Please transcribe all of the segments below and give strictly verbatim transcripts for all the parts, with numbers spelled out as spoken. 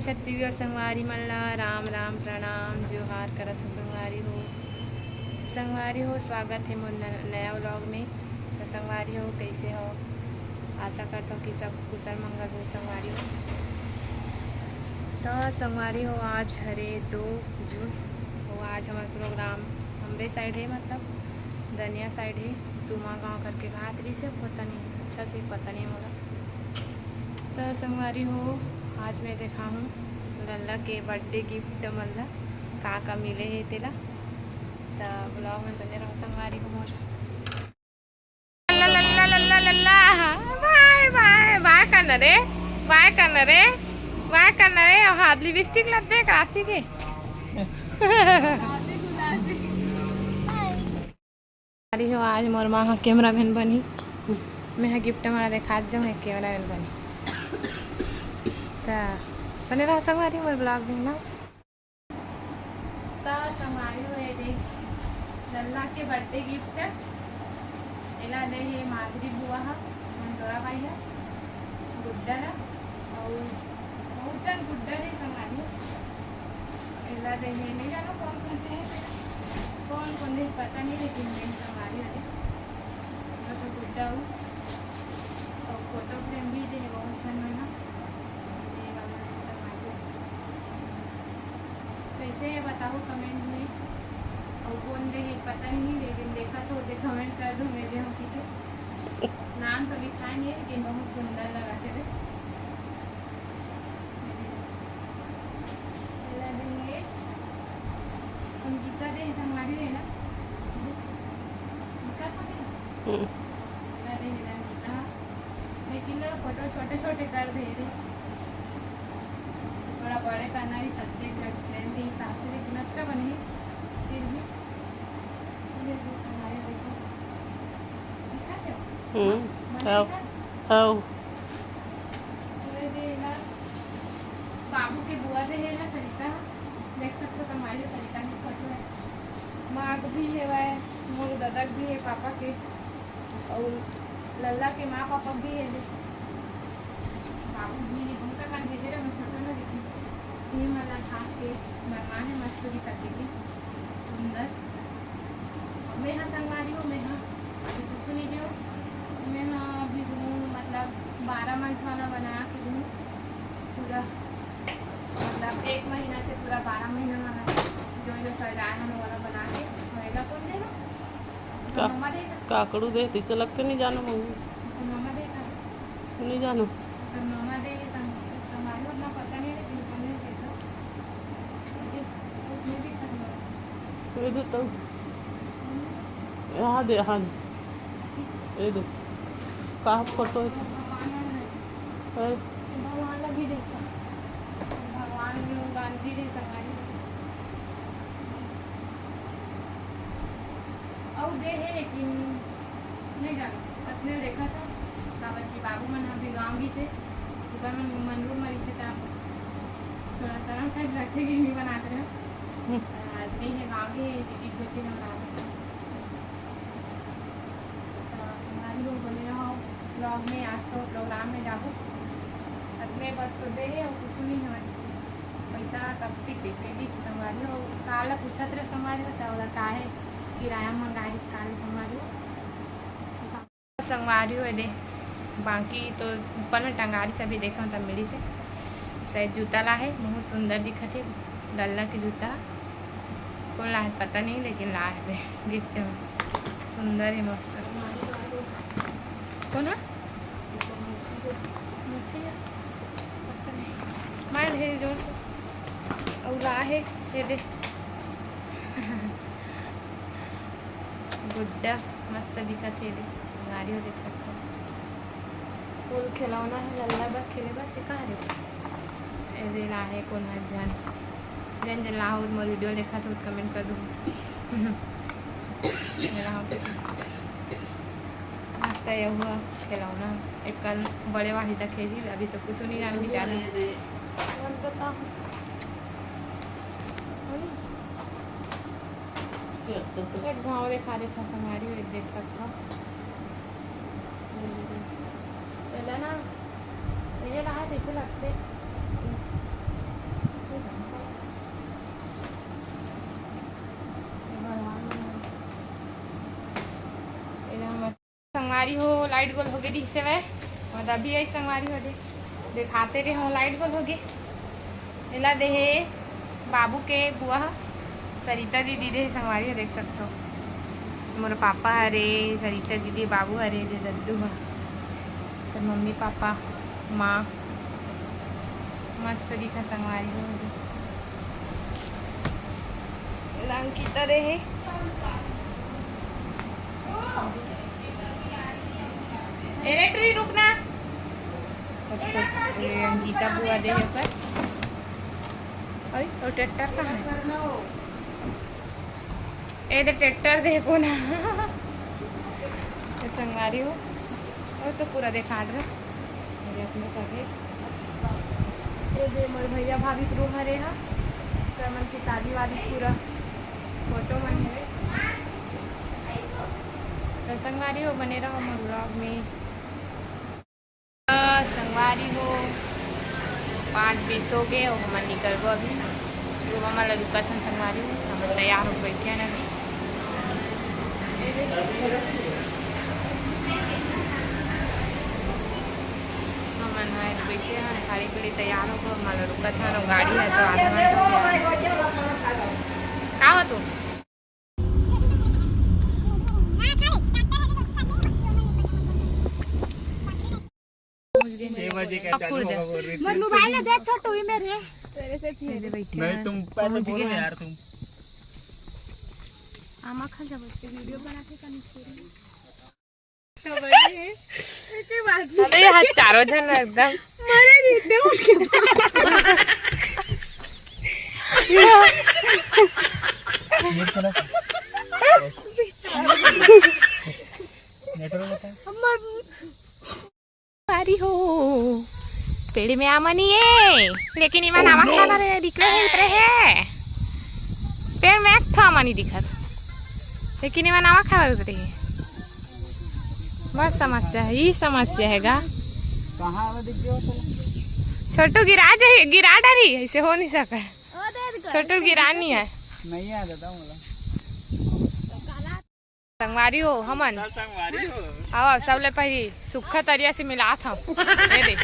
छत्तीसगढ़ संगवारी मन ला राम राम, प्रणाम, जोहार करत हो संगवारी हो। संगवारी हो, स्वागत हे मोर न-, नया vlog में। तो संगवारी हो, कैसे हो? आशा करत हो कि सब कुशल मंगल हो संगवारी हो। तो संगवारी हो, आज हरे दो जून, अउ आज हमर program हमरे side हे, मतलब दनिया side हे, तुमा गांव करके कहात रहिस हे, पता नहीं, अच्छा से पता नहीं मोला। तो संगवारी हो, आज मैं देखाहूँ लल्ला के birthday gift मन ला, का का मिले हे तेला। तो vlog में बने रहो संगवारी हो मोर। लल्ला, लल्ला, लल्ला, लल्ला, बाय, बाय, बाय करना रे, बाय करना रे, बाय करना रे। अउ हाथ lipstick ला देख राशि के। अरे हो, आज मोर माँ ह cameraman बनी, मैं ह gift मा देखात जाऊँ, हे cameraman बनी। त बने रहा संगवारी मोर vlog में ना। त संगवारी हो, ये देख लल्ला के birthday gift, एला दे हे माधुरी बुआ ह, मंदोरा बाई ह, गुड्डा ह, अउ बहुत जन गुड्डा हे संगवारी हो। एला दे हे, नहीं जानो कौन कौन दे हे, कौन कौन दे हे पता नहीं, लेकिन दे हे संगवारी हो। एला तो गुड्डा हो, अउ photo frame भी दे हे बहुत जन मन ह। ये वाला दे हे संगवारी हो। कैसे हे बताओ comment में, अउ कौन दे हे पता नहीं, लेकिन देखा तो दे comment कर दो मेरे हम, ठीक है। नाम तो लिखा नहीं है, लेकिन बहुत सुंदर लगा थे रे। एला दे हे, हम गीता दे हे संगवारी है ना, गीता तो नहीं? हम्म। एला दे हे ना गीता, लेकिन ना photo छोटे छोटे कर दे रे, थोड़ा बड़े करना ही subject frame के हिसाब से, लेकिन अच्छा बने फिर भी। ये देखो संगवारी, देखो, दिखा क्या? हम्म, बना हव, दिखा? हव। पूरे दे ना, बाबू के बुआ दे हे ना सरिता, देख सकते हो संगवारी, सरिता की photo है। माँ के भी हे, भाई मोर दादा के भी हे, पापा के, अउ लल्ला के माँ पापा के भी हे दे। बाबू भी हे, उनका कान भेजे रहे, मैं photo ना देखी। ये मला छाप के बनवा है, मस्त भी करके भी सुंदर। मैं हा संगवारी हो, मैं हा अभी कुछ नहीं देव। मैं हा अभी दूँ, मतलब बारह month वाला बना के दूँ पूरा, मतलब एक महीना से पूरा बारह महीना वाला जो जो सजाए हम वाला बना के होएगा। कौन देगा? का-, मम्मा देगा। काकड़ू दे, तुझे लगते नहीं जानो मम्मी। मम्मा देगा। नहीं जानो। तो मामा दे के संग-, संभालो अपना पता नहीं, लेकिन पनीर दे दो। ये, ये भी करना। ये दे तो। यहाँ दे, हाँ। ये दे। कहाँ photo है? भगवान है। है। भगवान लगी देखा। भगवान भी गांधी जी संभाली। अउ दे हे, लेकिन नहीं जानो, अतने देखा था, काबर कि बाबू मन अभी गाँव भी से, ओकर मन मंदसौर में रहिथे, त थोड़ा शर्म type लगथे कि नहीं बनात रहे। हम्म। आज नहीं है, गाँव भी है, दीदी छोटी नवरात्र से। त संगवारी हो, बने रहो vlog में। आज तो program में जाबो, अतने बस तो दे हे अउ कुछ नहीं है। पैसा सब ठीक देखे भी संगवारी हो, काला पूछत रहे संगवारी हो, त ओला काहे किराया मंगाइस काले संगवारी हो। संगवारी हो दे, बाकी तो ऊपर में टंगारी सभी देखे हो तब मिली से। त जूता ला है, बहुत सुंदर दिखत है, लल्ला के जूता। कौन ला है पता नहीं, लेकिन ला है दे gift में, सुंदर है, मस्त। कौन है? मौसी है? पता नहीं। मार ढेर जोर से। अउ ला हे, ये दे। गुड्डा मस्त दिखत हे, ये दे। गाड़ी हो देख सकते हो। फूल खिलौना है, लल्ला बर खेले बर, ते कहाँ रे? ये दे ला हे, कौन है जान। जन जन ला हो, मोर video देखत हो, comment कर दो। ये ला हो। मस्त है हुआ खिलौना। एक कल बड़े वाली तक खेली, अभी तो कुछ नहीं जान बेचारी। एक घाव दिखा देता संगवारी, एक देख सकता। पहले ना, ये रहा कैसे लगते। अरे हो, लाइट गोल होगे दिसे वै। और अभी आई संगवारी हो दे, देखाते रहे हो, लाइट गोल होगे। एला देहे बाबू के बुआ ह, सरिता दीदी देहे संगवारी हो, देख सकथो। मोर पापा हरे, सरिता दीदी, बाबू हरे, दे दद्दू ह, त मम्मी पापा, माँ, मस्त दिखा संगवारी हो। एला अंकिता देहे। ए रे टुरी, रुक ना। अच्छा, ये अंकिता बुआ देहे ओकर। अरे, और ट्रैक्टर कहाँ है? ए दे ट्रैक्टर देहे कोन। ये संगवारी हो, और तो पूरा देखात रहे। ये अपने सगे, ये दे मोर भैया भाभी के रूम हरे हा, तो मन की शादी वादी पूरा फोटो मन हरे। तो संगवारी हो, बने रहो मोर vlog में। संगवारी हो, पाँच बीस हो गए और हमन निकलबो अभी। रूमा मन ला रुकत हन संगवारी हो, हमन तैयार हो बैठे हन अभी। हमन ह बैठे हन, साड़ी पीड़ी तैयार हो गए, हमन ला रुकत हन, गाड़ी है तो आधा घंटा हो गया। का हो तू? छह बजे का चालू होगा बोल रही थी। मोर मोबाइल दे छोटू, ई मेरे। तेरे से फिर। नहीं, तुम पहले बोलो यार, तुम। आमा खा जा, बच्चे वीडियो बना के कनी। अबे यार, चारों जन एकदम मरे नहीं थे उनके। ये चला। नेटवर्क बता। अम्मा। अरे हो, पेड़ में आमा नहीं है, लेकिन इमन आमा खाना रे, निकले नहीं उतरे है। पेड़ में एक ठो आमा नहीं दिखत, लेकिन इमन आमा खाना उतरे है। बस समस्या है, यही समस्या है गा। कहाँ आवा दिख गया वो? छोटू गिरा जाए, गिरा डारी, ऐसे हो नहीं सका है। छोटू गिरा नहीं है। नहीं आ जाता मोला। संगवारी हो हमन। आओ, सबले पहली सुक्खा तरिया से मिलात हव। ये दे।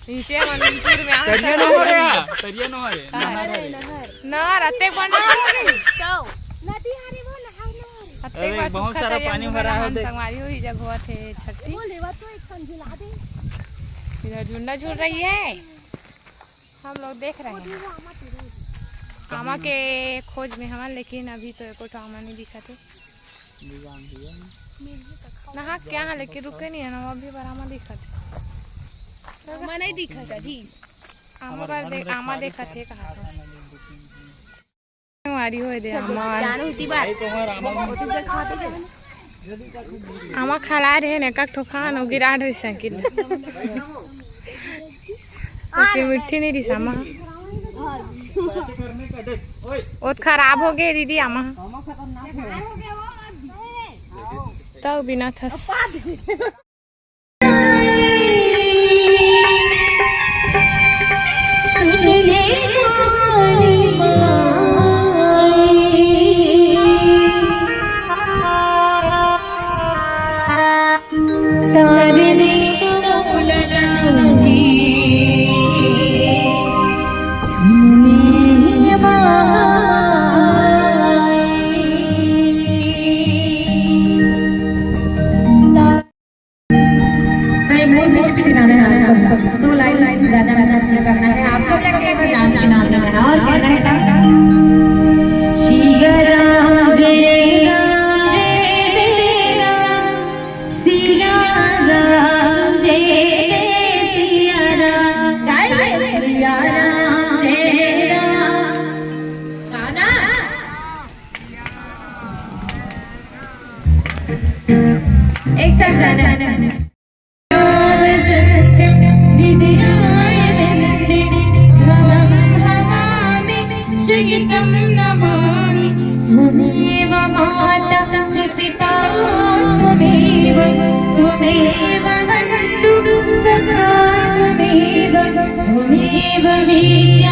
नीचे हमन पूर में आए तरिया सब। न हो रे, तरिया न हो रे, हाँ। नहर हो रे। नहर अतेक बड़ नहर हो रे। अतेक अरे, बड़ बहुत सुक्खा सारा तरिया पानी में भरा है, हमन देख। संगवारी हो, ई जगह होत हे छठी। इधर झुंडा झूल रही है। हम लोग देख रहे हैं। आमा के खोज में हवन, लेकिन अभी तो एको ठो आमा नहीं दिखत हे। नहा क्या है, लेकिन रुके नहीं है ना, वो अभी बर आमा दिखत हे। आमा नहीं दिखत अभी। आमा बर दे-, आमा देखत हे कहा था। संगवारी हो दे आमा। आमा खला रहे ने, कक ठो खान, ओ गिरा डरे साइकिल। ओके, मिट्ठी नहीं रिस आमा। ओत खराब हो गए दीदी आमा। तब बिना था। कई मूल रूप से गाना है, आप सब दो लाइन, लाइन गाना, गाना करना है। आप सब लोग के नाम के नाम लेना है और कहना है, सिया राम जय राम जय जय राम, सिया राम जय जय सिया राम, गाइए सिया राम जय राम। गाना। एक साथ गाना। त्वमेव माता च पिता त्वमेव, त्वमेव बन्धुः सखा त्वमेव, त्वमेव वेद्यः